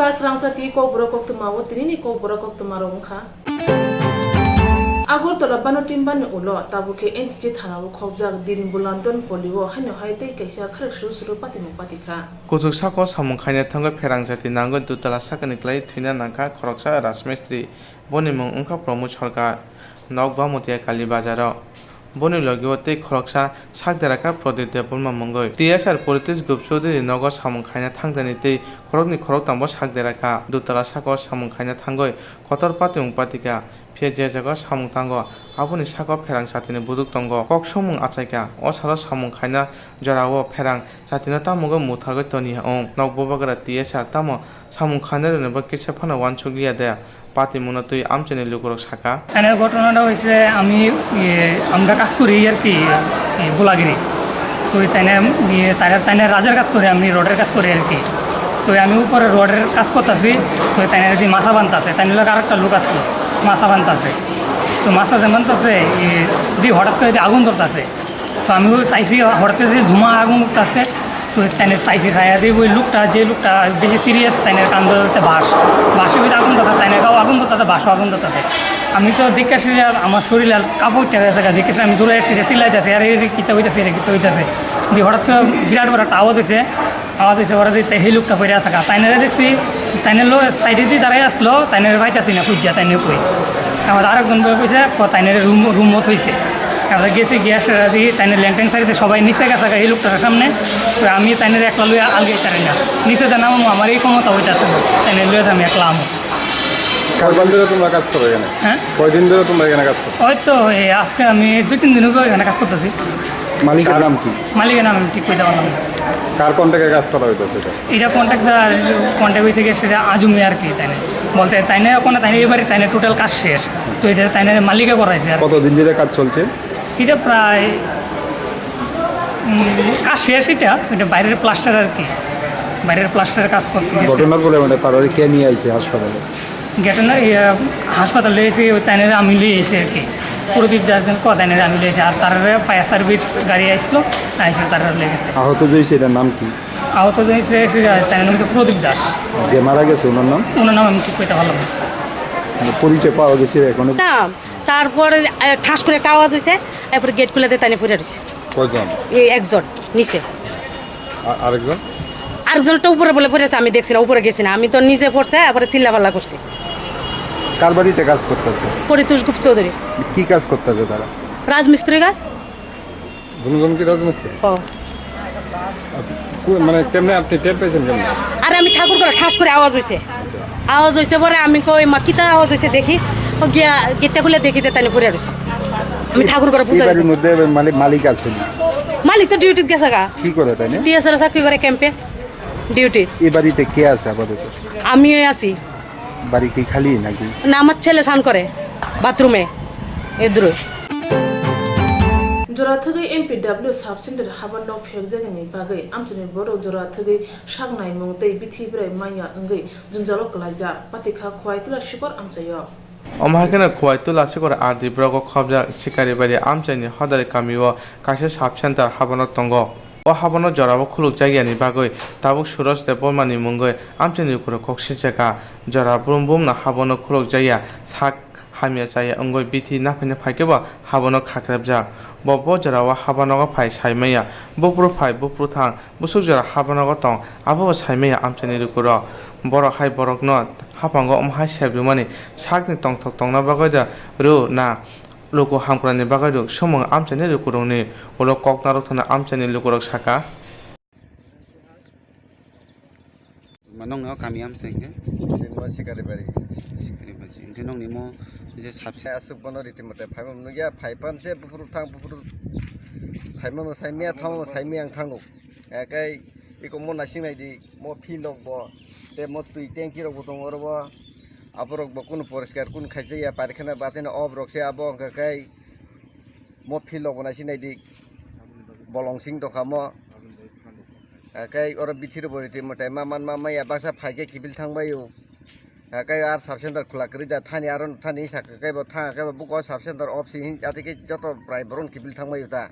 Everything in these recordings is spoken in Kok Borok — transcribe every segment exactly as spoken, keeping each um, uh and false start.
Kasrangsa twi kokborok koktwma o tinini kokborok koktwma rok wngkha. Agartala Bano Timbani ulo tabuk khe N C C thana o khopjak Din Bulandon Poli o haino hai tei kaisa kharek suru suru patimung patikha. Kuchuk sako samung khaina thangwi pherang jati nangwi dutala sakani kwlai thwina nangkha khoroksa rajmistri. Boni mung wngkha Pramod Sarkar, nok Bamutiya Kali Bazaro. Boni logi o tei khoroksa sak dera kha Pradip Debbarma mungwi. T S R Paritosh Gup Chowdhury nogo samung khaina thangdani tei khoroknwi khoroktham bo sak dera kha. Dutala sako samung khaina thangwi kotor patimung patikha. Phiya je jaga samung tango, aboni sako pherang satini buduk tongo. Kok somung achaikha. O salo samung khaina jorao pherang satino tamo wngwi muthagwi toniya wng. Nok bubagra T S R tamo samung khainairokni bo kisa phano uansukliya de? Patimungno twi amchaini lukurok saka. এখানে ঘটনাটা হয়েছে, আমি, ইয়ে, আমরা কাজ করি আর কি, ইয়ে, গোলাগিরি। তো তাইনে, ইয়ে, তারা, তাইনে রাজের কাজ করে, আমি রডের কাজ করি আর কি। তো আমি উপরে রডের কাজ করতেছি, তো তাইনে যদি মাছা বানতাছে, তাইনে লোক আরেকটা লোক আছে, মাছা বানতাছে। তো মাছা যে বানতাছে, ইয়ে, যদি হঠাৎ করে যদি আগুন ধরতাছে, তো আমি ওই চাইছি, হঠাৎ করে যদি ধোঁয়া আগুন উঠতেছে, তো তাইনে চাইছি, চাইয়া দিয়ে ওই লোকটা, যে লোকটা বেশি সিরিয়াস, তাইনে কান ধরতে বাস, বাসে ওই আগুন ধরতে, তাইনে কাউ আগুন ধরতে, বাসও আগুন ধরতে। আমি তো দেখে আসি আর আমার শরীর আর কাপড় টেনে থাকে, দেখে আসি আমি দূরে এসে চিল্লাইতেছি, "আরে, এটা কিতা হইতেছে, এটা কিতা হইতেছে?" দিয়ে হঠাৎ করে বিরাট বড় একটা আওয়াজ হয়েছে, আওয়াজ হয়েছে, ওরা যে সেই লোকটা পড়ে আছে, তাইনে দেখছি, তাইনে লো সাইডে দিয়ে দাঁড়াই আসলো, তাইনে পাইতেছি না, খুঁজছে, তাইনে কই। আমার আরেকজন বলে কইছে, "ক-, তাইনে রুম, রুম মত হয়েছে।" আমরা গেছি, গিয়া সেটা দিয়ে তাইনে ল্যান্ডিং সাইডে সবাই নিচে গেছে এই লোকটার সামনে, তো আমি তাইনে একলা লইয়া আলগে তারি না, নিচে যে নামো আমার এই ক্ষমতা হইতেছে না, তাইনে লইয়া আমি একলা আমো। কয়দিন ধরে তোমরা কাজ করো এখানে? হ্যাঁ? কয়দিন ধরে তোমরা এখানে কাজ করো? ওই তো এই আজকে আমি দুই তিন দিন হলো এখানে কাজ করতেছি। মালিকের কার নাম কি? মালিকের নাম আমি ঠিক কইতে পারলাম না। কার কন্ট্যাক্টে কাজ করা হইতেছে এটা? এটা কন্ট্রাক্টর, কন্ট্রাক্ট হইতে গেছে এটা আজু মিয়া আর কি, তাইনে বলতে তাইনে ওখানে তাইনে এবারে তাইনে টোটাল কাজ শেষ, তো এটা তাইনে মালিকে করাইছে আর কি। কতদিন ধরে কাজ চলছে? এটা প্রায়, উম, কাজ শেষ এটা, এটা বাইরের প্লাস্টার আর কি, বাইরের প্লাস্টারের কাজ করতে গেছে। ঘটনার পরে মানে তারা কে নিয়ে আইছে হাসপাতালে? ঘটনা, ইয়ে, হাসপাতালে এসে ওই তাইনের আমি লিয়ে এসে আর কি, প্রদীপ দাস যেন ক তাইনের আমি লিয়ে এসে, আর তার ফায়ার সার্ভিস গাড়ি আসলো, আইসে তারা লিয়ে গেছে। আহত যে হয়েছে এটার নাম কি? আহত যে হয়েছে, সে তাইনের নাম হচ্ছে প্রদীপ দাস। যে মারা গেছে ওনার নাম? ওনার নাম আমি ঠিক করতে পারলাম না। মানে পরিচয় পাওয়া গেছে এখনো? না, তারপরে, আহ, ঠাস করে একটা আওয়াজ হয়েছে, এরপরে গেট খুলে দিয়ে তাইনে পড়ে রয়েছে। কয়জন? এই একজন নিচে। আ-, আরেকজন? আরেকজন তো উপরে বলে পড়ে আছে, আমি দেখছি না, উপরে গেছি না, আমি তো নিচে পড়ছে, তারপরে চিল্লাপাল্লা করছি। কার বাড়িতে কাজ করতেছে? পরিতোষ গুপ্ত চৌধুরী। কি কাজ করতেছে তারা? রাজমিস্ত্রি কাজ। দুজন কি রাজমিস্ত্রি? ও। আপ-, কো-, মানে কেমনে আপনি টের পেয়েছেন কেমনে? আরে আমি ঠাকুর করে ঠাস করে আওয়াজ হয়েছে। আচ্ছা। আওয়াজ হয়েছে পরে আমি কই, "মা, কিতা আওয়াজ হয়েছে দেখি।" ও গিয়া গেটটা খুলে দেখি যে তাইনে পড়ে রয়েছে। আমি ঠাকুর করে এই বুঝাই বাড়ির দিই। মধ্যে মালিক, মালিক আছে? মালিক তো ডিউটিত গেছে গা। কি করে তাইনে? টিএসআর চাকরি করে ক্যাম্পে ডিউটি। এই বাড়িতে কে আছে আপাতত? আমি আছি। বাড়ি কি খালি নাকি? না, আমার ছেলে স্নান করে বাথরুমে, এ দূরে। Jora thwgwi M P W sub center haba nok phekjagani bagwi amchaini borok jora thwgwi sak naimung tei bithi bwrai manya wngwi jwnjalo kwlaijak, patikha Khowai Tula Sikor amchaio. Omo hai kheno Khowai Tula Sikor R D block o khobjak Sikaribari amchaini Hodari kamio kaisa sub center haba nok tongo. O habano jorao khulukjakya ni bagwi tabuk Suraj Debbarma ni mungwi amchaini lukurok kok sijak kha. Jora brum brum no habano khulukjakya, sak hamya chaya wngwi bithi naphaina phaikhe bo habano khakrapjak. Bo bo jorao habanogo phai saimanya, buphuru phai buphuru thang, bwswk jora habanogo tong, abobo saimanya amchaini lukurok. Borok hai borokno haphango omo hai sep rwmani sakni tongthok tongna bagwi da rw na. Luku hamkrai ni bagwi rw swmwng amchaini lukurokni ulo kok narwk thangna amchaini lukurok saka. Ma nokni o kami amchai hwnkhe? Chini o Sikaribari. Sikaribari. Hwnkhe nokni mo je sabse aswk bono riti mote phaima nukya, phai pan se buphuru thang buphuru phaima bo saimya, thangma bo saimya ang thango. Ekai iko mo naising nai di, mo phi lok bo, te mo twi tanki rok bo tongo oro bo. Aborok bo kunu poriskar kunu khaisa ya, parikhana batino ob rok se abo wngkha kai mo phi lok bo naising nai di, bolong sing tokha mo. Ekai oro bithi rok bo riti mote ma man ma maya baksa phaikhe kiphil thang bai o. Ekai ar sub center khwla kwrwi da thani aro thani sakha kai bo thang kai bo buko sub center off si hin ati khe joto bwrai borok kiphil thang bai o ta.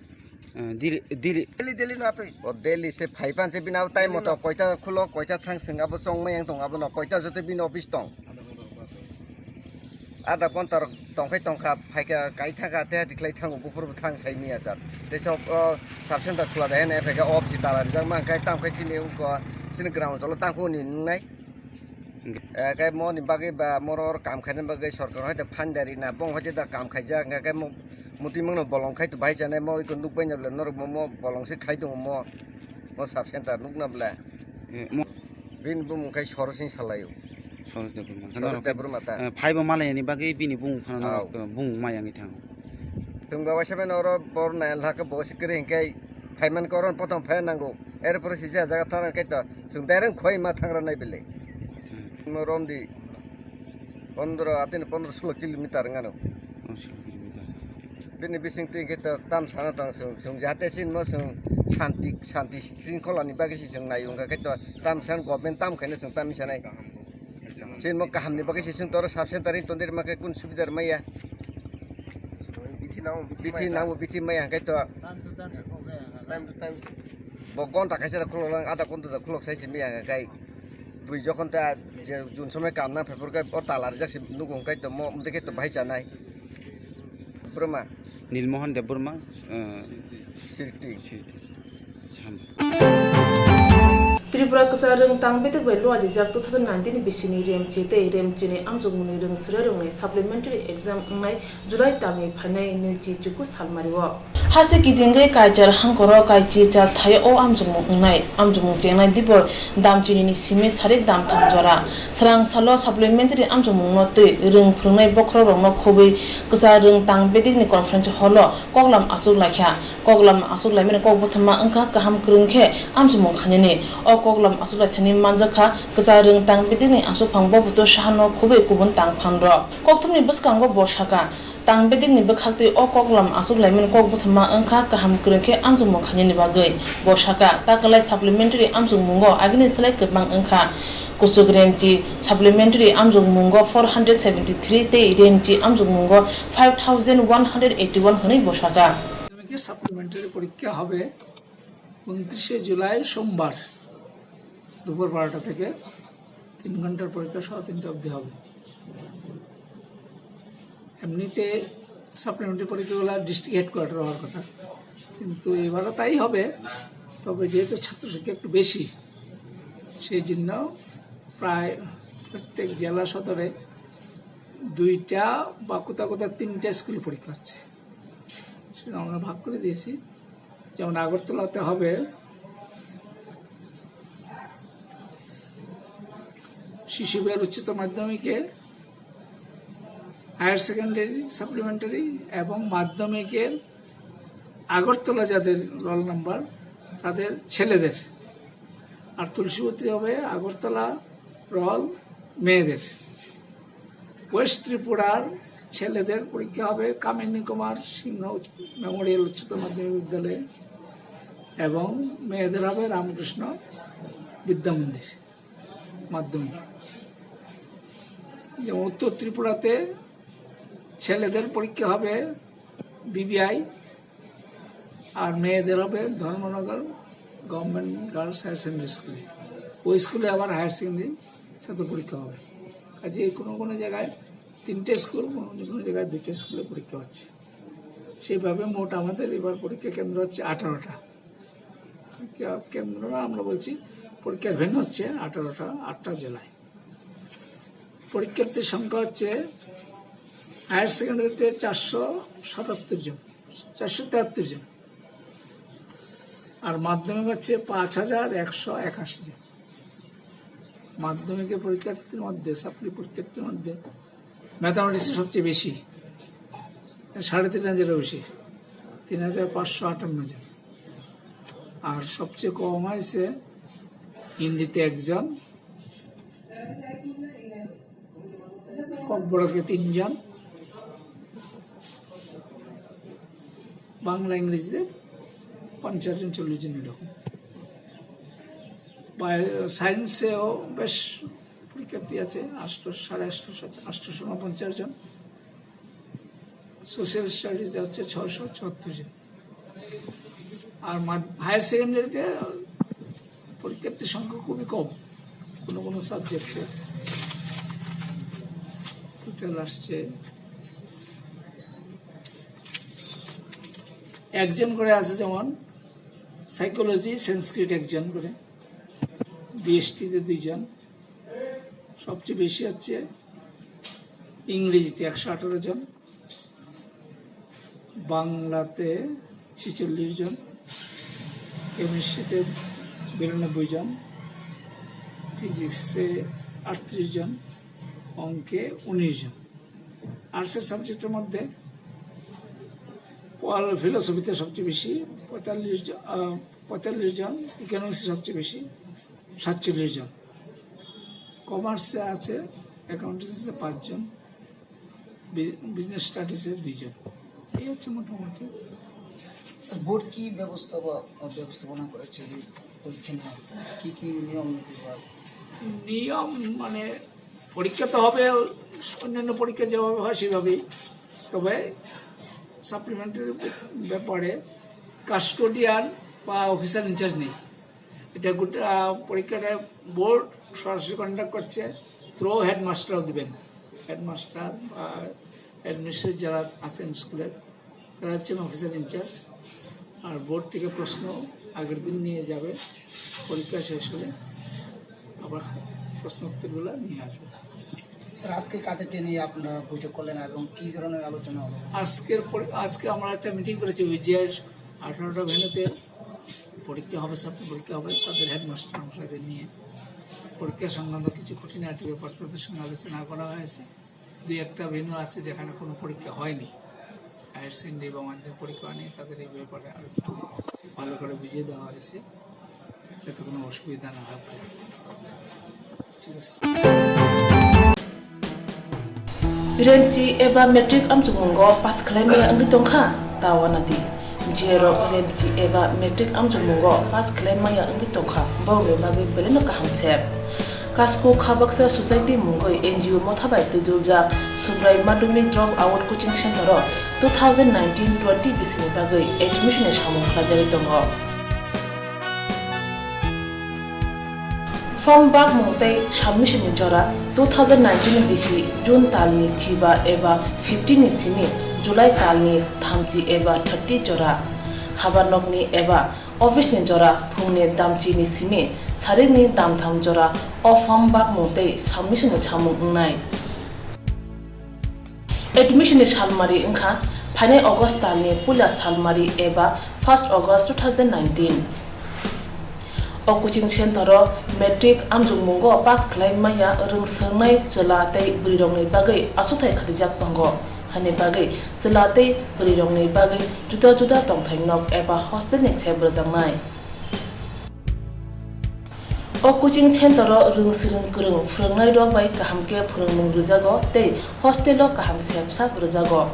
Eh, diri, diri. Daily, daily no atwi. O daily se phai pan se bini abo time moto koita khulo, koita thang seng abo chong mai yang tong abo no koita joto bini office tong. Ada kontar tongkhai tongkha phaikha kai thangkha te hati khlai thango buphuru thang sai miya jar. Te sok o sub center khula da hene phaikha off si tala rijak man kai tam khai sini ungko sini ground cholo tangkho ni nungnai. Eh, kai mo ni bagwi ba moro or kam khaina bagwi sorkar hoite phan dari na bong hoite da kam khaijak hingka kai mo muti mangno bolong khai to bai chanai mo iko nuk bai na bla norok mo, mo bolong se khai tongo mo, mo sub center nuk na bla. Eh, mo- Bini bumung khai Sorosing Salayo. Sorosing Debbarma. Sorosing Debbarma ta. Eh, phaibo malayani bagwi bini bumung phano norok, eh, bumung mayangwi thango. Thung ba waisa bai oro bor nai lhaka bo se kre hingkai phaiman koron potom phai nango. Erpore sija jaga thara kai to. Sung direct khoi ma thangra nai bele. Hmm. Mo romdi pondro, atini pondro solo kilometer ngano. Oh, solo kilometer. Bini bising twi khe to tam sana tong sung, sung jate sin mo sung santi, santi shringkhola ni bagwi si sung nai wngkha khe to tam san government tam khaino sung tam sanai. Sin mo kaham ni bagwi si sung toro sub center in tondir ma khe kun subidar maya. Bithi nango, bithi maya. Bithi nango, bithi maya khe to. Time to time. Time to time. Bo gonta kaisa khulok lang, ada gonta da khulok sai simi ya kai. Bui jokhon ta je jun somoi kam nang phai phuru kai o tala rijak se nugo hwnkhe to mo, hwnkhe to bahai chanai. Burma. Nilmohan Debbarma, eh, Sirti. Sirti. Sam. Tripura kwchar rwng tang bedek bai luajijak two thousand nineteen bisini Remchi tei Remchini amjokmungni rwng sere rwngnai supplementary exam wngnai July talni phainai nwichi chuku salmario. Hase kidingwi kaichar hangkoro kaichi chal thaio o amjokmung wngnai. Amjokmung chengnai dibo damchinini simi sarik damtham jora. Srang salo supplementary amjokmungno twi rwng phwrwngnai bokhorokrokno khobwi kwchar rwng tang bedikni conference hall-o koklam achuk laikha. Koklam achuk laimani kok bwthwma wngkha kaham kwrwng khe amjokmung khainani. O koklam achuk laithani manjakha kwchar rwng tang bedikni achukphang boboto sahano khobwi kubun tang phanrok. Kokthumni bwskango bo sakha. Tang bedekni bwkhaktwi o koklam achuk laimani kok bwthwma wngkha kaham kwrwng khe amjokmung khainani bagwi. Bo sakha, ta kwlai supplementary amjokmungo agini slai kwbang wngkha. Kuchuk Remchi supplementary amjokmungo four hundred seventy three tei Remchi amjokmungo five thousand one hundred eighty one hwnwi bo sakha. মাধ্যমিকের সাপ্লিমেন্টারি পরীক্ষা হবে উনত্রিশে জুলাই সোমবার দুপুর বারোটা থেকে তিন ঘন্টার পরীক্ষা সাড়ে তিনটা অবধি হবে। এমনিতে সাপ্লিমেন্টারি পরীক্ষাগুলো ডিস্ট্রিক্ট হেডকোয়ার্টার হওয়ার কথা, কিন্তু এবারও তাই হবে। তবে যেহেতু ছাত্র সংখ্যা একটু বেশি, সেই জন্য প্রায় প্রত্যেক জেলা সদরে দুইটা বা কোথাও কোথাও তিনটা স্কুলে পরীক্ষা হচ্ছে। সেটা আমরা ভাগ করে দিয়েছি। যেমন আগরতলাতে হবে শিশু বিহার উচ্চতর মাধ্যমিকে, হায়ার সেকেন্ডারি, সাপ্লিমেন্টারি এবং মাধ্যমিকের আগরতলা যাদের রোল নাম্বার, তাদের ছেলেদের। আর তুলসীবতী হবে আগরতলা রোল মেয়েদের। ওয়েস্ট ত্রিপুরার ছেলেদের পরীক্ষা হবে কামিনী কুমার সিংহ উচ্চ-, মেমোরিয়াল উচ্চতর মাধ্যমিক বিদ্যালয়ে এবং মেয়েদের হবে রামকৃষ্ণ বিদ্যা মন্দির মাধ্যমিক। যেমন উত্তর ত্রিপুরাতে ছেলেদের পরীক্ষা হবে বিবিআই, আর মেয়েদের হবে Dharmanagar government girls higher secondary স্কুলে। ওই স্কুলে আবার হায়ার সেকেন্ডারি ছাত্র পরীক্ষা হবে। কাজে কোনো কোনো জায়গায় তিনটে স্কুল, কোনো কোনো জায়গায় দুইটা স্কুলে পরীক্ষা হচ্ছে। সেইভাবে মোট আমাদের এবার পরীক্ষা কেন্দ্র হচ্ছে আঠারোটা। পরীক্ষা কেন্দ্র না, আমরা বলছি পরীক্ষার ভেন্যু হচ্ছে আঠারোটা, আটটা জেলায়। পরীক্ষার্থীর সংখ্যা হচ্ছে হায়ার সেকেন্ডারিতে চারশো সাতাত্তর জন, চারশো তেহাত্তর জন, আর মাধ্যমিক হচ্ছে পাঁচ হাজার একশো একাশি জন। মাধ্যমিকের পরীক্ষার্থীর মধ্যে, সাপ্লি পরীক্ষার্থীর মধ্যে ম্যাথামেটিক্সে সবচেয়ে বেশি, সাড়ে তিন হাজারেরও বেশি, তিন হাজার পাঁচশো আটান্ন জন। আর সবচেয়ে কম হয়েছে হিন্দিতে একজন, ককবরকে তিনজন, বাংলা ইংরেজিতে পঞ্চাশ জন, চল্লিশ জন এরকম। বায়ো-, সায়েন্সেও বেশ পরীক্ষার্থী আছে, আটশো, সাড়ে আটশো, আটশোশো ঊনপঞ্চাশ জন। সোশ্যাল স্টাডিজে হচ্ছে ছশো চুয়াত্তর জন। আর হায়ার সেকেন্ডারিতে পরীক্ষার্থীর সংখ্যা খুবই কম, কোনো কোনো সাবজেক্টে টোটাল আসছে একজন করে আছে, যেমন সাইকোলজি, সংস্কৃত একজন করে, বিএসটিতে দুইজন, সবচেয়ে বেশি হচ্ছে ইংরেজিতে একশো আঠারো জন, বাংলাতে ছেচল্লিশ জন, কেমিস্ট্রিতে বিরানব্বই জন, ফিজিক্সে আটত্রিশ জন, অঙ্কে উনিশ জন। আর্টসের সাবজেক্টের মধ্যে পল ফিলোসফিতে সবচেয়ে বেশি, পঁয়তাল্লিশ জন, আহ, পঁয়তাল্লিশ জন, ইকোনমিক্সে সবচেয়ে বেশি, সাতচল্লিশ জন। কমার্সে আছে, অ্যাকাউন্টেন্সিতে পাঁচজন, বি-, বিজনেস স্টাডিজে দুইজন। এই হচ্ছে মোটামুটি। স্যার, বোর্ড কি ব্যবস্থা বা ব্যবস্থাপনা করেছে এই পরীক্ষা নিয়ে? কি কি নিয়ম নীতি বা? নিয়ম মানে পরীক্ষা তো হবে অন্যান্য পরীক্ষা যেভাবে হয় সেভাবেই, তবে সাপ্লিমেন্টারি ব্যাপারে কাস্টোডিয়ান বা অফিসার ইনচার্জ নেই। এটা গোটা পরীক্ষাটা বোর্ড সরাসরি কন্ডাক্ট করছে থ্রু হেডমাস্টার দিবেন। হেডমাস্টার বা অ্যাডমিনিস্ট্রেটর যারা আছেন স্কুলের, তারা হচ্ছেন অফিসার ইনচার্জ। আর বোর্ড থেকে প্রশ্ন আগের দিন নিয়ে যাবে, পরীক্ষা শেষ হলে আবার প্রশ্ন উত্তরগুলো নিয়ে আসবে। স্যার, আজকে কাদেরকে নিয়ে আপনারা বৈঠক করলেন এবং কি ধরনের আলোচনা হলো? আজকের পরি-, আজকে আমরা একটা মিটিং করেছি ওই যে আঠারোটা ভেন্যুতে পরীক্ষা হবে, ছাত্র পরীক্ষা হবে, তাদের হেডমাস্টার মশাইদের নিয়ে পরীক্ষা সংক্রান্ত কিছু খুঁটিনাটি ব্যাপার তাদের সঙ্গে আলোচনা করা হয়েছে। দুই একটা ভেন্যু আছে যেখানে কোনো পরীক্ষা হয়নি, হায়ার সেকেন্ডারি বা মাধ্যমিক পরীক্ষা হয়নি, তাদের এই ব্যাপারে আর একটু ভালো করে বুঝিয়ে দেওয়া হয়েছে, যাতে কোনো অসুবিধা না হয়। ঠিক আছে। Remchi eba matric amchukmungo pass khlai maya wngwi tongkha, ta uanadi. Jerok remchi eba matric amchukmungo pass khlai maya wngwi tongkha, borokni bagwi belai no kaham se. Kasko Khabaksa Society mungwi N G O motha bai twiduljak Subrai Madhyamik Drop Out Coaching Center o two thousand nineteen twenty bisini bagwi admission ni samung khlaijagwi tongo. Form bakmung tei submission ni jora two thousand nineteen bisi June talni chiba eba fifteen ni simi July talni thamchi eba thirty jora. Habar nokni eba office ni jora phungni damchi ni simi sarikni damtham jora o form bakmung tei submission ni samung wngnai. Admission ni salmari wngkha phainai August talni puila salmari eba first August two thousand nineteen. O coaching center o matric amjokmungo pass khlai maya rwng swngnai chwla tei bwrwirokni bagwi asuthai khatijaktongo, hani bagwi chwla tei bwrwirokni bagwi juda juda tongthai nok eba hostel ni sep rwjaknai. O coaching center o rwng swrwng kwrwng phwrwngnairok bai kaham khe phwrwngmung rwjago tei hostel o kaham sep sap rwjago.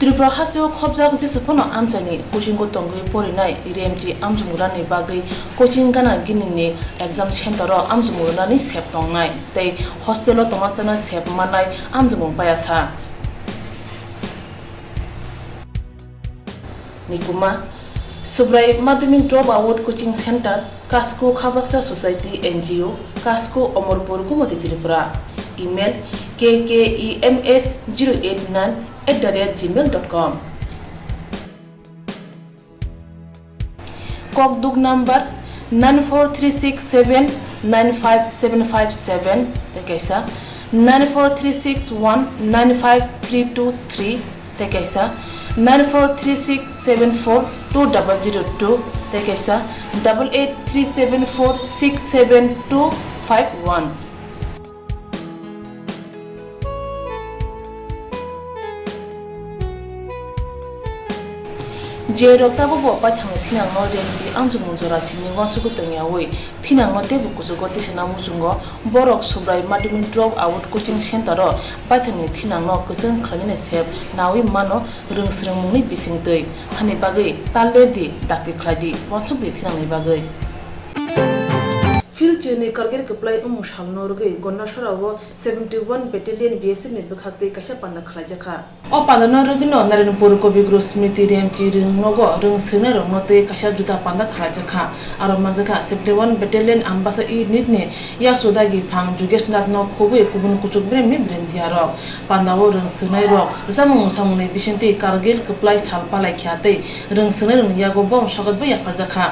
Tripura hasteo khobjak jesa phano amchaini coaching o tongwi porinai remchi amjokmung rwnani bagwi coaching gana gini ni exam center o amjokmung rwnani sep tongnai tei hostel o tongna chana sep mannai amjokmung payasa. Nikuma, Subrai Madhyamik Drop Out Coaching Center, Kasko Khabaksa Society N G O, Kasko Omorpur Gumoti Tripura. Email K K E M S zero eight nine at the rate gmail dot com. Kokduk number nine four three six seven nine five seven five seven, tei kaisa nine four three six one nine five three two three, tei kaisa nine four three six seven four two double zero two, tei kaisa double eight three seven four six seven two five one. Je rok tabukbo paithangni thinangno remchi amjokmung jora simi uansugwi tongyawi thinangno teibo kuchugo tisana muchungo borok Subrai Madhyamik Drop Out Coaching Center o paithangni thinangno kwchwng khlainani sep nawi mano rwng swrwngmungni bisingtwi, hani bagwi tal lerdi, dakti khlaidi uansukdi thinangni bagwi. Silchirni Kargil kwplai wngmung salno rwgwi Gondasora o seventy one Battalion B S F ni bwkhak twi kaisa panda khlaijakha. O pandano rwgwino Narenpur Kobiguru Smriti Remchi rwng nogo rwng swrwngnairokno twi kaisa juda panda khlaijakha. Aro manjakha seventy one Battalion Ambasa Unit ni Yaksudagi phang Jugesh Nath no khobwi kubun kuchuk bremni brindia rok. Pandao rwng swrwngnairok rwchapmung mwsamungni bisingtwi Kargil kwplai sal palaikha tei rwng swrwngnairokni yago bomb socket bo yapharjakha.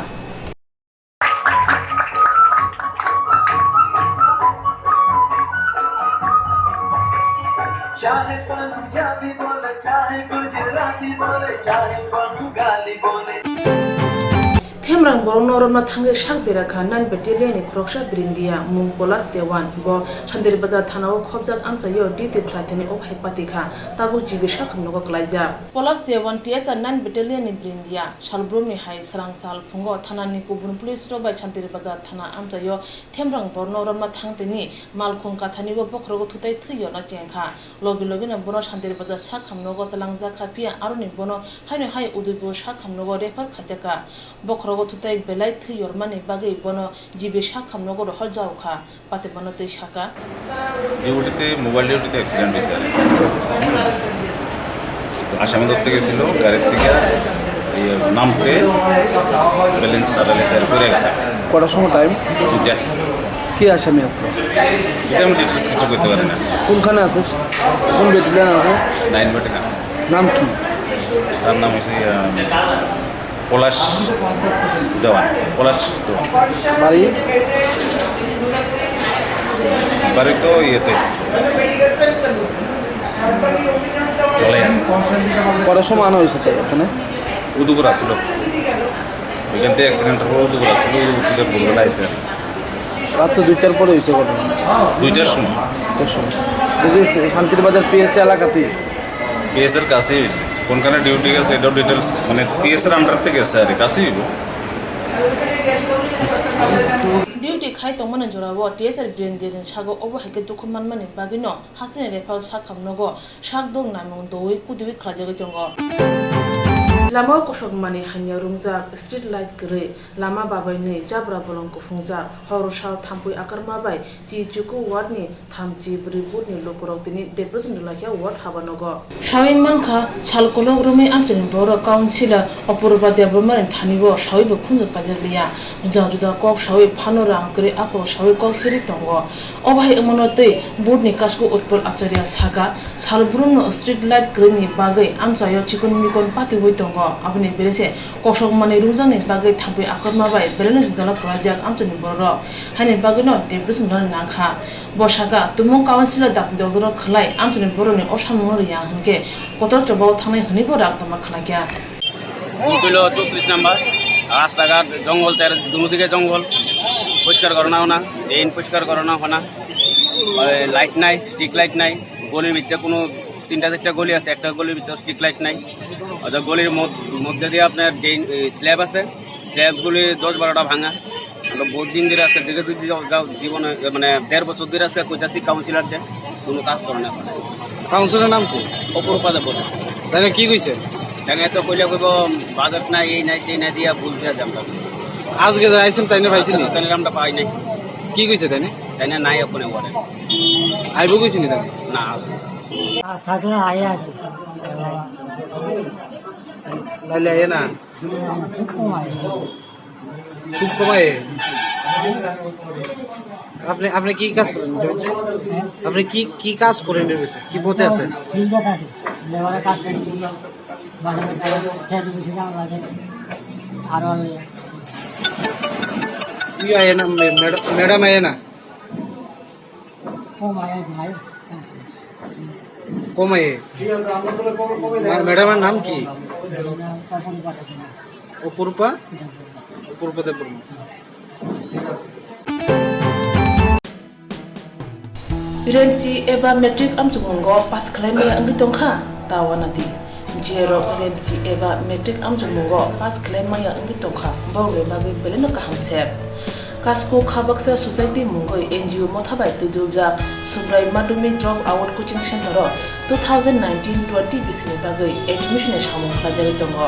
चाहे पंजाबी बोले, चाहे गुजराती बोले, चाहे बंगाली बोले। Themrang borokno romna thangwi sak dera kha nine Battalion ni khoroksa brindia mung Polas Dewan. Bo Shantir Bazar thana o khobjak amchaio duty khlai thani o hai pati kha, tabuk G B sak hamnogo klaijak. Polas Dewan T S R nine Battalion ni brindia. Salbrumni hai swrang sal phungo thanani kubun police rok bai Shantir Bazar thana amchaio Themrang borno romna thang tini malkhung kathanibo bokhorogo thutai thwi yorna chengkha. Logi logino bono Shantir Bazar sak hamnogo twlangjak kha, phiya aroni bono haino hai Udaipur sak hamnogo refer khaijakha. Bokhorogo thutai belai thwi yormani bagwi bono G B sak hamnogo rohor jaokha. Patibano tei saka. ডিউটিতে মোবাইল ডিউটিতে অ্যাক্সিডেন্ট হয়েছে আর কি। আসামি ধরতে গেছিল, গাড়ির থেকে ইয়ে নামতে ব্যালেন্স সারালে স্যার পড়ে গেছে। কটার সময় টাইম? দুইটা। কি আসামি আসলো? এটা আমি ডিটেলস কিছু করতে পারি না। কোনখানে আছে? কোন ব্যাটালিয়ন আছে? Nine battalion. নাম কি? তার নাম হচ্ছে, আহ, পলাশ দেওয়ান, পলাশ দেওয়ান। বাড়ি? বাড়ি তো ইয়েতে, চলে। কটার সময় আনা হয়েছে তো এখানে? উদয়পুর আসছিল, ওইখান থেকে অ্যাক্সিডেন্টের পর উদয়পুর আসছিল, উদয়পুর থেকে বলবেন আইসে। রাত্রে দুইটার পরে হয়েছে ঘটনা। দুইটার সময়। দুইটার সময়। এই যে শান্তির বাজার পিএসএ এলাকাতেই? পিএস এর কাছেই হয়েছে। কোনখানে ডিউটি গেছে এটাও ডিটেলস, মানে পিএস এর আন্ডার থেকে গেছে আর কি, কাছেই হইব। Duty khai tongmani jorao T S R brindia ni sago obo hai khe dukhu manmani bagwino hasteni rephal sak hamnogo sak dok naimung doui kudiui khlaijagwi tongo. Lama kosokmani hamya rungjak, street light kwrwi, lama babainwi jabra bolong kuphungjak, horo sal thampui akarma bai Chichuku ward ni thamchi bwrwi booth ni lukurok tini depression rwlaikha ward habanogo. Sawi mankha, sal kolok romwi amchaini borok councilor Apurba Debbarmani thani bo sawi bo khunju kaijakliya. Juda juda kok sawi phano rang kwrwi akorok sawi kok seri tongo. Obo hai wngmano tei booth ni kasku Utpal Acharya saka, sal brumno street light kwrwini bagwi amchaio chikon mikon patiwi tongo. Aboni berese kosok manwi rungjakni bagwi thampui akorma bai balance dolo kwlaijak amchaini bororok. Haini bagwino depression rwna nangkha. Bo saka, tumung councilor dakti dokdoro khwlai amchaini bororni o samungno rwya hwnkhe kotor chobao thangnai hwnwibo rak tongma khwlaikha. Hotel chowtrish number, রাস্তাঘাট জঙ্গল, চার দুনো দিকে জঙ্গল, পরিষ্কার করানো হয় না, ড্রেন পরিষ্কার করানো হয় না, লাইট নাই, স্ট্রিট লাইট নাই, গলির ভিতরে কোনো তিনটা চারটা গলি আছে, একটা গলির ভিতরে স্ট্রিট লাইট নাই। অর্থাৎ গলির মধ্য- মধ্যে দিয়ে আপনার ড্রেন, এই, স্ল্যাব আছে, স্ল্যাবগুলি দশ বারোটা ভাঙা। আমরা বহুত দিন ধরে আজকে দীর্ঘ দিন যাও- যাও জীবনে, মানে, দেড় বছর ধরে আজকে কইতাছি কাউন্সিলরদের কোনো কাজ করে না। কাউন্সিলরের নাম কি? অপরূপা দেববর্মা। তাহলে কি কইছে? তাহলে তো কইলে কইব, বাজেট নাই, এই নাই, সেই নাই দিয়া ভুল দিয়া যাম। আজকে যে আইছেন, তাইনে পাইছেন নি? তাহলে আমরা পাই নাই। কি কইছে তাইনে? তাইনে নাই ওখানে ওরে। আইব কইছে নি তাইনে? না। আর থাকলে আয় আর কি। তাহলে আয় না। খুব কম আয়। খুব কম আয়। আপনি, আপনি কি কাজ করেন? আপনি কি, কি কাজ করেন? কি পথে আছেন? ফিল্ডে থাকি। লেবারের কাজ করি। বাজারে যাই, খেতে বসে যাওয়া লাগে। আরো ইয়ে আয় না, ম্যাডাম, ম্যাডাম আয় না। ও মায়া ভাই। কমাইয়ে। ঠিক আছে, আমরা তাহলে কবে, কবে দেখা? ম্যাডামের নাম কি? ম্যাডামের নাম অপরূপা দেববর্মা। অপরূপা? দেববর্মা। অপরূপা Debbarma. Remchi eba matric amchukmungo pass khlai maya wngwi tongkha, ta wanadi. Jerok Remchi eba matric amchukmungo pass khlai maya wngwi tongkha, borokni bagwi belai no kaham se. Kasko Khabaksa Society mungwi N G O motha bai twiduljak Subrai Madhyamik Drop Out Coaching Center o two thousand nineteen twenty bisini bagwi admission ni samung khlaijagwi tongo.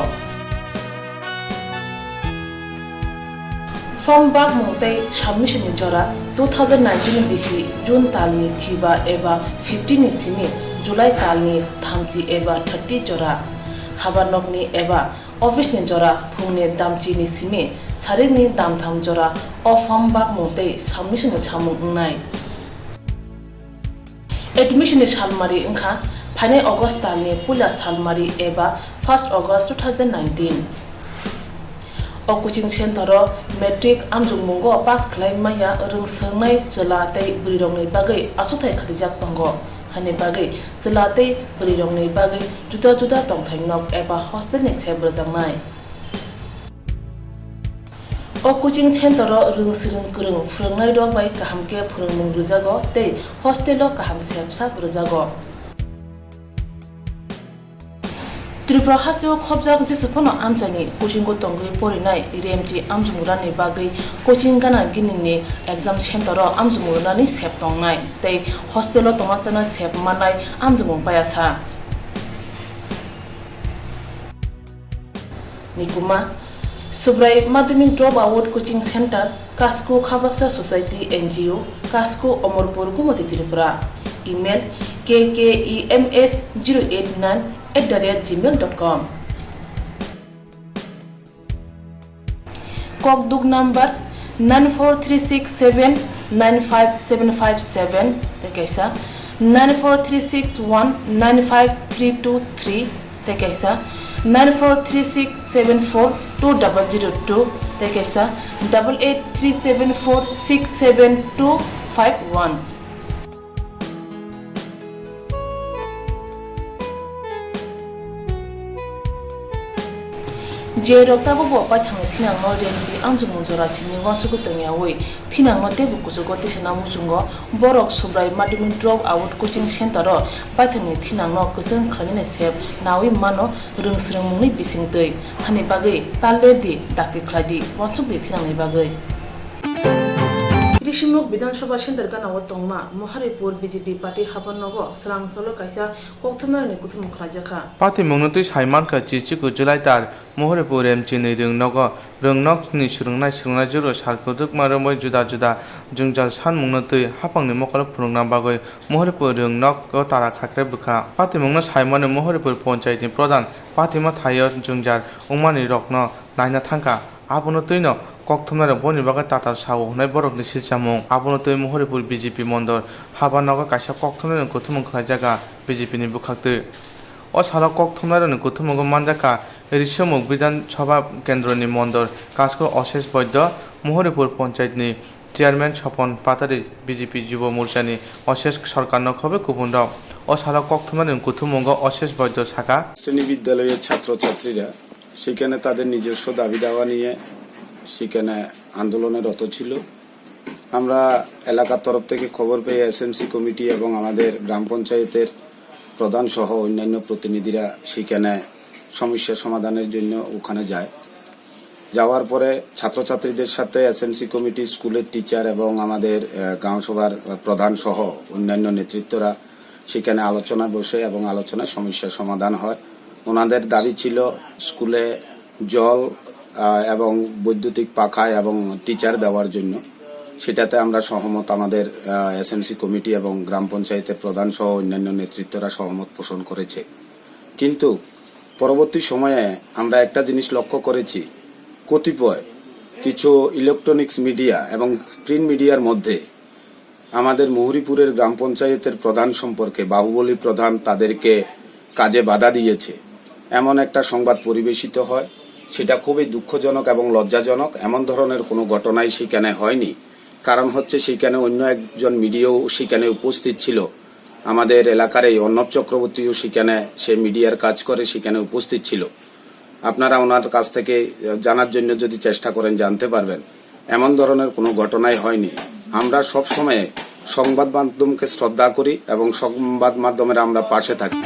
Form bakmung tei submission ni jora two thousand nineteen bisi June talni thiba eba fifteen ni simi July talni thamchi eba thirty jora. Habanokni eba office ni jora phungni damchi ni simi sarikni damtham jora o form bakmung tei submission ni samung wngnai. Admission ni salmari wngkha phainai August talni puila salmari eba first August two thousand nineteen. O coaching center o matric amjokmungo pass khlai maya rwng swrwngnai chwla tei bwrwirokni bagwi aswkthai khatijak tongo. Hani bagwi chwla tei bwrwirokni bagwi juda juda tongthai nok eba hostel ni sep rwjaknai. O coaching center o rwng swrwng kwrwng phwrwngnairok bai kaham khe phwrwngmung rwjago tei hostel o kaham sep sak rwjago. Tripura hasteo khopjak jesa phano amchaini coaching o tongwi porinai remchi amjumurani bagwi coaching gana ginini exam center o amjumurani sep tongnai tei hostel o tongma chana sep mannai amjumung payasa. Nikuma, Subrai Madhyamik Drop Out Coaching Center, Kasko Khabaksa Society N G O, Kasko Omorpur Gumati Tripura. Email K K E M S zero eight nine at the rate gmail dot com. Kokduk number nine four three six seven nine five seven five seven, tei kaisa nine four three six one nine five three two three, tei kaisa nine four three six seven four two double zero two, tei kaisa double eight three seven four six seven two five one. Je rok tabuk bo paithangni thinangno remchi amjokmung jora simi uansukgwi tongyawi thinangno teibo kuchugo tisana muchungo, borok Subrai Madhyamik Drop Out Coaching Center o paithangni thinangno kwchwng khlainani sep nawi mano, rwng swrwngmungni bisingtwi hani bagwi tal ler di, dakti khlai di, uansuk di thinangni bagwi. Rishimukh Bidhan Sabha Center gana o tongma Mohoripur B J P party habar nogo swrang salo kaisa kokthumnairokni kuthumung khlaijakha. Patimungno twi sai mankha, chichiku July tar Mohoripur M C ni rwng nogo rwng nokni swrwngnai swrwngnai juro sal kwdwkma romwi juda juda jwngjal sanmungno twi haphangni mokolo phunukna bagwi Mohoripur rwng nok o tara khakre bwkha. Patimungno saimani Mohoripur Panchayat ni Pradhan patima thaio jwngjal wngmani rokno naina thangkha. Abono twino kokthumnairok boni bagwi tatal sao hwnwi borokni silchamung. Abono twi Mohoripur B J P mondol habar nogo kaisa kokthumnairokni kuthumung khlaijakha B J P ni bwkhaktwi. O salo kokthumnairokni kuthumungo manjakha Rishimukh Bidhan Sabha Kendroni mondol Kasko Oshesh Boiddo, Mohoripur Panchayat ni Chairman Sopon Patari, B J P Jubo Morcha ni Oshesh Sarkar nokhobai kubunrok. O salo kokthumnairokni kuthumungo Oshesh Boiddo sakha. শ্রেণী বিদ্যালয়ের ছাত্রছাত্রীরা সেখানে তাদের নিজস্ব দাবি দাওয়া নিয়ে সেখানে আন্দোলনে রত ছিল। আমরা এলাকার তরফ থেকে খবর পেয়ে এসএমসি কমিটি এবং আমাদের গ্রাম পঞ্চায়েতের প্রধান সহ অন্যান্য প্রতিনিধিরা সেখানে সমস্যা সমাধানের জন্য ওখানে যায়। যাওয়ার পরে ছাত্রছাত্রীদের সাথে এসএমসি কমিটি, স্কুলের টিচার এবং আমাদের, আহ, গাঁও সভার প্রধান সহ অন্যান্য নেতৃত্বরা সেখানে আলোচনা বসে এবং আলোচনায় সমস্যা সমাধান হয়। ওনাদের দাবি ছিল স্কুলে জল, আহ, এবং বৈদ্যুতিক পাখা এবং টিচার দেওয়ার জন্য। সেটাতে আমরা সহমত, আমাদের, আহ, এসএমসি কমিটি এবং গ্রাম পঞ্চায়েতের প্রধান সহ অন্যান্য নেতৃত্বরা সহমত পোষণ করেছে। কিন্তু পরবর্তী সময়ে আমরা একটা জিনিস লক্ষ্য করেছি, কতিপয় কিছু ইলেকট্রনিক্স মিডিয়া এবং প্রিন্ট মিডিয়ার মধ্যে আমাদের মহুরীপুরের গ্রাম পঞ্চায়েতের প্রধান সম্পর্কে বাহুবলী প্রধান তাদেরকে কাজে বাধা দিয়েছে, এমন একটা সংবাদ পরিবেশিত হয়। সেটা খুবই দুঃখজনক এবং লজ্জাজনক। এমন ধরনের কোনো ঘটনাই সেখানে হয়নি। কারণ হচ্ছে, সেখানে অন্য একজন মিডিয়াও সেখানে উপস্থিত ছিল। আমাদের এলাকার এই অর্ণব চক্রবর্তীও সেখানে, সে মিডিয়ার কাজ করে, সেখানে উপস্থিত ছিল। আপনারা ওনার কাছ থেকে জানার জন্য যদি চেষ্টা করেন, জানতে পারবেন। এমন ধরনের কোনো ঘটনাই হয়নি। আমরা সবসময় সংবাদ মাধ্যমকে শ্রদ্ধা করি এবং সংবাদ মাধ্যমের আমরা পাশে থাকি।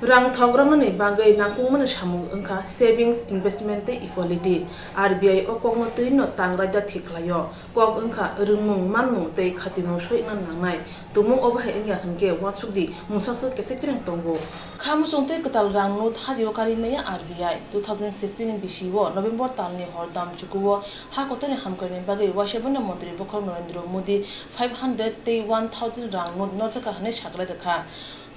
Rang thok romnani bagwi nangkukmani samung wngkha savings, investment tei equality. R B I o kokno twino tang raida thik khlaio. Kok wngkha rwngmung, manmung tei khatimung soi wngna nangnai. Tumung obo hai wngya hwnkhe uansukdi, mungsaswk kesa kereng tongo. Kha muchung tei kwtal rang note hadio karwi maya R B I. Two thousand sixteen ni bisio November talni hor dam chukuo ha kotorni hamkrai ni bagwi waisa boino montri bokhorok Narendra Modi five hundred tei one thousand rang note norjak kha hwnwi saklai rwkha.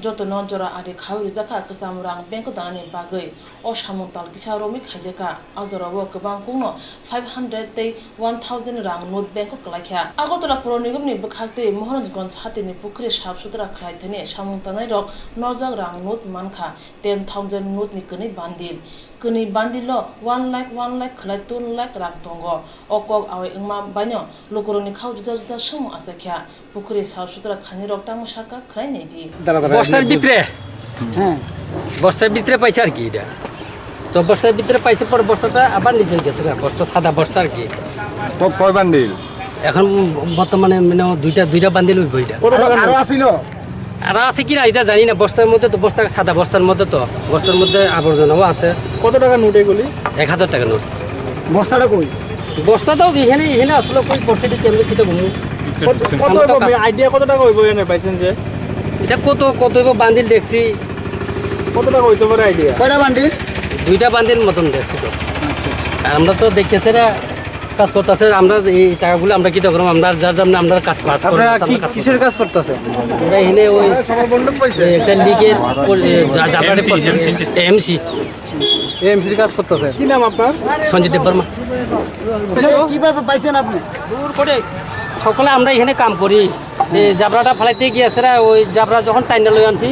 Jotono jora ari khaui rijak kha kwcham rang bank o danani bagwi. O samung tal kisa romwi khaijak kha. A jorao kwbang kokno five hundred tei one thousand rang note bank o kwlai kha. Agartala Puro Nigomni bwkhak tei Mohanganj hatini pukhri sap sutra khlai thani samung tanai rok norjak rang note man kha ten thousand note ni kwnwi bandil. Kwnwi bandil o one lakh, one lakh khlai two lakh rang tongo. O kok awai wngma baino lukurokni khao juda juda swngmung achai kha. Pukhri sap sutra khainai rok tamo saka khlai nai di. Dara dara Bostar bidre. হ্যাঁ। বস্তার ভিতরে পাইছে আর কি এটা। তো বস্তার ভিতরে পাইছে, পরে বস্তাটা আবার নিচে গেছে গা, বস্তা, সাদা বস্তা আর কি। ক-, কয় বান্ডিল? এখন বর্তমানে মানে দুইটা, দুইটা বান্ডিল হইব এটা। কত আরো, টাকা আরো নোট? আছিল? আর আছে কিনা এটা জানি না, বস্তার মধ্যে তো, বস্তা, সাদা বস্তার মধ্যে তো, বস্তার মধ্যে আবর্জনাও আছে। কত টাকা নোট এগুলি? এক হাজার টাকা নোট। বস্তাটা কই? বস্তা তো এখানে, এখানে আসলে কই পড়ছে, এটা কেমনে কিতা ঘুমু? কত, কত আমার তো হইব? কাছ- আইডিয়া কত টাকা হইব এখানে পাইছেন যে? এটা কত, কত হইব বান্ডিল দেখছি। কত টাকা হইতে পারে আইডিয়া? কয়টা বান্ডিল? দুইটা বান্ডিল মতন দেখছি তো। আচ্ছা, আচ্ছা। আর আমরা তো দেখতেছি না কাজ করতেছে, আমরা এই টাকাগুলো আমরা কিতা করবো? আমরা যার যেমন আমরা কাজ, কাজ করে, আপনারা আমরা কি, কাজ কিসের করতেছি। কাজ করতেছে? আমরা এখানে ওই, ওই একটা লিকের পর-, এ, যা-, যাতায়াত এমসি, করছে। এমসি। এমসি। এমসির কাজ করতেছে। কি নাম আপনার? সঞ্জিত দেববর্মা। কিভাবে পাইছেন আপনি? দূর করে। সকালে আমরা এখানে কাম করি। এই জাবরাটা ফালাইতে গিয়েছে না, ওই জাবরা যখন টাইনা লই আনছি,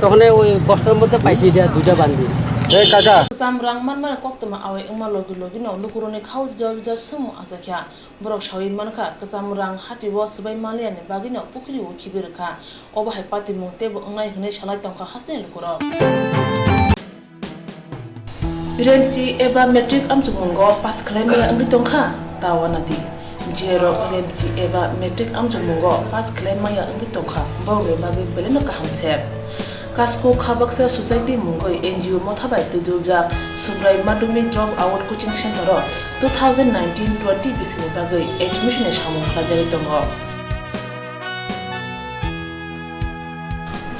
তখন ওই বস্তার মধ্যে পাইছি এটা দুইটা বান্ডিল। এই কাকা। Kwcham rang manmani koktwma awai wngma logi logi no lukurokni khao juda juda swngmung achai kha. Borok saui mankha, kwcham rang hatio swbai manliyani bagwino pukhrio khibi rwkha. Obo hai patimung teibo wngnai hwnwi salai tongkha hasteni lukurok. Remchi eba matric amchukmungo pass khlai maya wngwi tongkha, ta uanadi. Jerok remchi eba matric amchukmungo pass khlai maya wngwi tongkha, borokni bagwi belai no kaham se. Kasko Khabaksa Society mungwi N G O motha bai twidulja Subrai Madhyamik Drop Out Coaching Center o two thousand nineteen twenty bisini bagwi admission ni samung khlaijagwi tongo.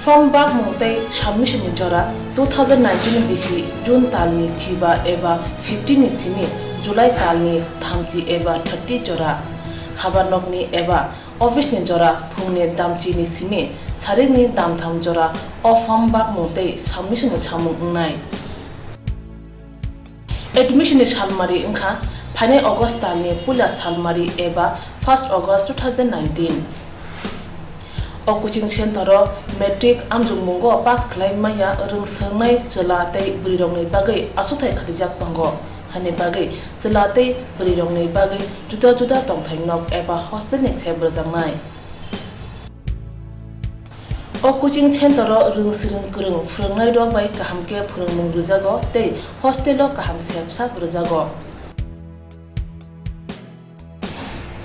Form bakmung tei submission ni jora two thousand nineteen bisi June talni chiba eba fifteen ni simi July talni thamchi eba thirty jora. Habanokni eba office ni jora phungni damchi ni simi sarikni damtham jora o form bakmung tei submission ni samung wngnai. Admission ni salmari wngkha phainai August talni puila salmari eba first August two thousand nineteen. O coaching center o matric amjokmungo pass khlai maya rwng swngnai chwla tei bwrwirokni bagwi aswkthai khatijak tongo, hani bagwi chwla tei bwrwirokni bagwi juda juda tongthai nok eba hostel ni sep rwjaknai. O coaching center o rwng swrwng kwrwng phwrwngnairok bai kaham khe phwrwngmung rwjago tei hostel o kaham sep sap rwjago.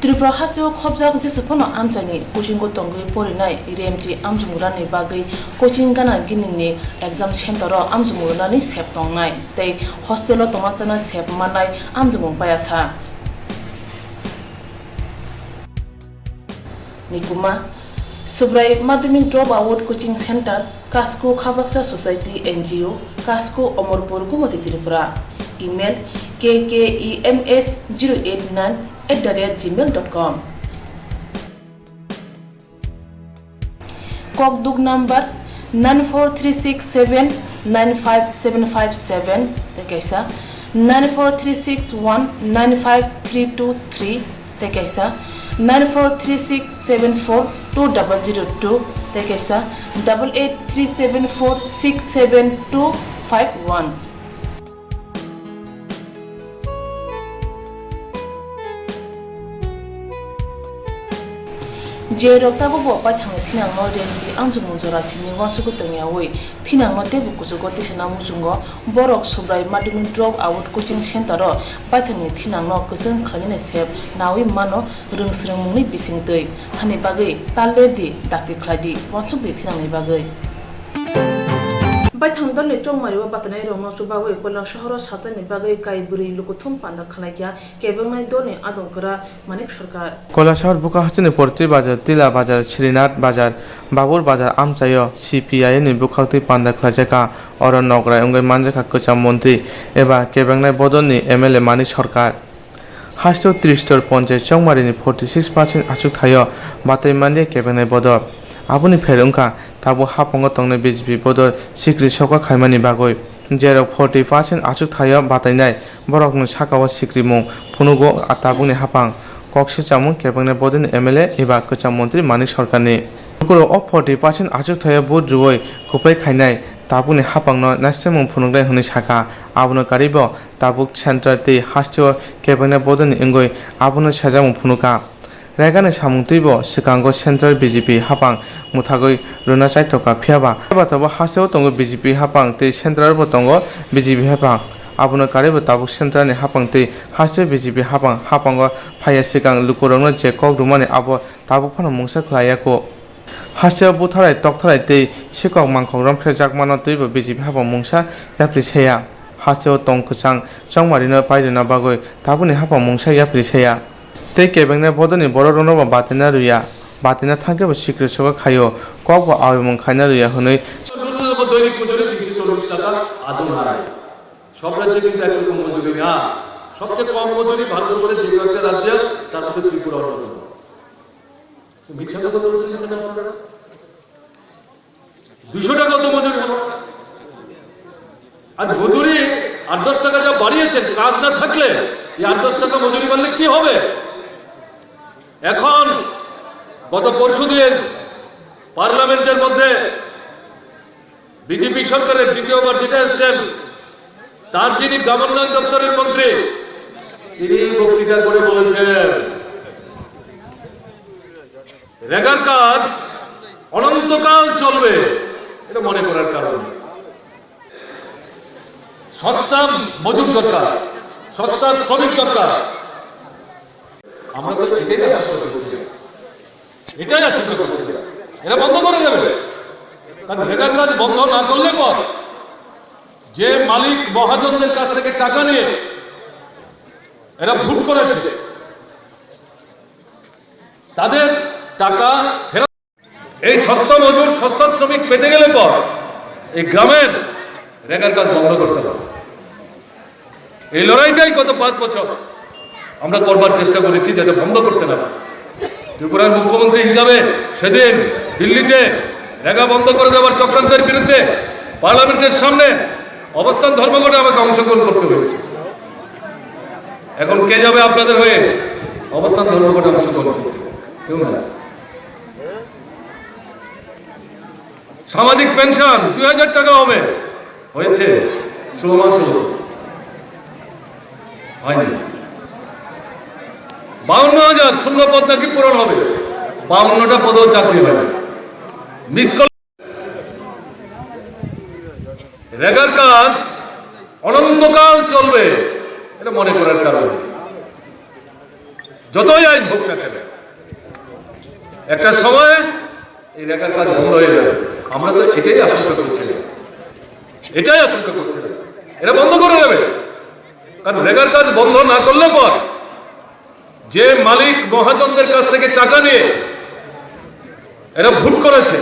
Tripura hasteo khopjak jesa phano amchaini coaching o tongwi porinai remti amjokmung rwnani bagwi coaching gana gini ni exam center o amjokmung rwnani sep tongnai tei hostel o tongna chana sep mannai amjokmung payasa. Nikuma, Subrai Madhyamik Drop Out Coaching Center, Kasko Khabaksa Society N G O, Kasko Omorpur, Gumoti Tripura. Email, K K E M S zero eight nine at the rate gmail dot com. Kokduk number nine four three six seven nine five seven five seven, tei kaisa nine four three six one nine five three two three, tei kaisa nine four three six seven four two double zero two, tei kaisa double eight three seven four six seven two five one. Je rok tabukbo paithakni thinangno remti amjokmung jora simi uansukwi tongyawi thinangno teibo kuchugo tisana muchungo, borok Subrai Madhyamik Drop Out Coaching Center o paithakni thinangno kwchwng khlainani sep nawi mano rwng swrwngmungni bisingtwi, hani bagwi tal lerdi, dakti khlaidi, uansukdi thinangni bagwi. Paithang dolni chongmario batanairokno chubagwi Koilasohoro sajani bagwi kai bwrwi lukuthum panda khwlaikha kebengnairokni adong kwra Manik Sarkar. Koilasohor Bukha hasteni Porti Bazar, Tila Bazar, Srinath Bazar, Babur Bazar amchaio C P I M ni bwkhaktwi panda khwlaijakha. Oro nokrai wngwi manjakha kwcham montri eba kebengnai bodolni M L A Manik Sarkar. Hasteo Tristor Ponchai Chongmarini forty six percent achukthai-o batai manya kebengnai bodol. Aboni pher wngkha tabuk haphango tongnai B J P bodol sikri soka khaimani bagwi. Jerok forty percent achukthai-o batainai borokni saka-o sikrimung phunugo tabukni haphang kok swchamung kebengnai bodolni M L A eba kwcham montri Manik Sarkarni. Lukurok o forty percent achukthai-o vote rwui kwplai khainai tabukni haphangno naisremung phunuknai hwnwi sakha. Abono karwibo tabuk central tei hasteo kebengnai bodolni wngwi abono sejakmung phunukha. Regani samung twibo swkango central B J P haphang mwthagwi rwna chaithokha, phiyaba eba tabuk hasteo tongo B J P haphang tei central bo tongo B J P haphang. Abono karwibo tabuk central ni haphang tei hasteo B J P haphang, haphango phaiya swkang lukurokno je kok rwmani abo tabuk phano mungsa khlaiya kho. Hasteo butharai, toktharai tei sikok mangkok romphrejakmano twibo B J P haphang mungsa yapri saya. Hasteo tong kwchang chongmarino pairwna bagwi tabukni haphang mungsa yapri saya. Tei kebengnai bodolni bororokno bo batina rwya, batina thangkhe bo sikri soka khaio, kok bo awimung khaina rwya hwnwi. দৈনিক মজুরি তিনশো চল্লিশ টাকা আদৌ নাই। সব রাজ্যে কিন্তু একই রকম মজুরি না। সবচেয়ে কম মজুরি ভারতবর্ষের যে কয়েকটা রাজ্য, তার মধ্যে ত্রিপুরা অন্যতম। মিথ্যা কথা বলেছেন কেন আপনারা? দুশো টাকা তো মজুরি হলো। আর মজুরি আট দশ টাকা যা বাড়িয়েছেন, কাজ না থাকলে এই আট দশ টাকা মজুরি বাড়লে কি হবে? এখন গত পরশুদিন পার্লামেন্টের মধ্যে বিজেপি সরকারের দ্বিতীয়বার যেটা এসছেন, তার যিনি গ্রামোন্নয়ন দপ্তরের মন্ত্রী, তিনি বক্তৃতা করে বলেছেন, রেগার কাজ অনন্তকাল চলবে, এটা মনে করার কারণ নেই। সস্তা মজুর দরকার, সস্তা শ্রমিক দরকার। আমরা তো এটাই আশা করছি। এটাই আশঙ্কা করছে যে এরা বন্ধ করে দেবে। কারণ রেগার কাজ বন্ধ না করলে পর যে মালিক মহাজনদের কাছ থেকে টাকা নিয়ে এরা ভুট করেছে, তাদের টাকা ফেরত। এই সস্তা মজুর, সস্তা শ্রমিক পেতে গেলে পর এই গ্রামের রেগার কাজ বন্ধ করতে হবে। এই লড়াইটাই গত পাঁচ বছর আমরা করবার চেষ্টা করেছি, যাতে বন্ধ করতে না পারে। ত্রিপুরার মুখ্যমন্ত্রী হিসাবে সেদিন দিল্লিতে রেগা বন্ধ করে দেওয়ার চক্রান্তের বিরুদ্ধে পার্লামেন্টের সামনে অবস্থান ধর্মঘটে আমাকে অংশগ্রহণ করতে হয়েছে। এখন কে যাবে আপনাদের হয়ে অবস্থান ধর্মঘটে অংশগ্রহণ করতে? কেউ না। সামাজিক পেনশন দুই হাজার টাকা হবে, হয়েছে ষোলো মাস হলো, হয়নি। বাউন্ন হাজার শূন্য পদ নাকি পূরণ হবে, বাউন্নটা পদেও চাকরি হয়নি। Miss call. রেগার কাজ অনন্তকাল চলবে, এটা মনে করার কারণ নেই। যতই আইন হোক না কেন, একটা সময় এই রেগার কাজ বন্ধ হয়ে যাবে। আমরা তো এটাই আশঙ্কা করছিলাম, এটাই আশঙ্কা করছিলাম, এরা বন্ধ করে দেবে। কারণ রেগার কাজ বন্ধ না করলে পর যে মালিক মহাজনদের কাছ থেকে টাকা নিয়ে এরা ভুট করেছে,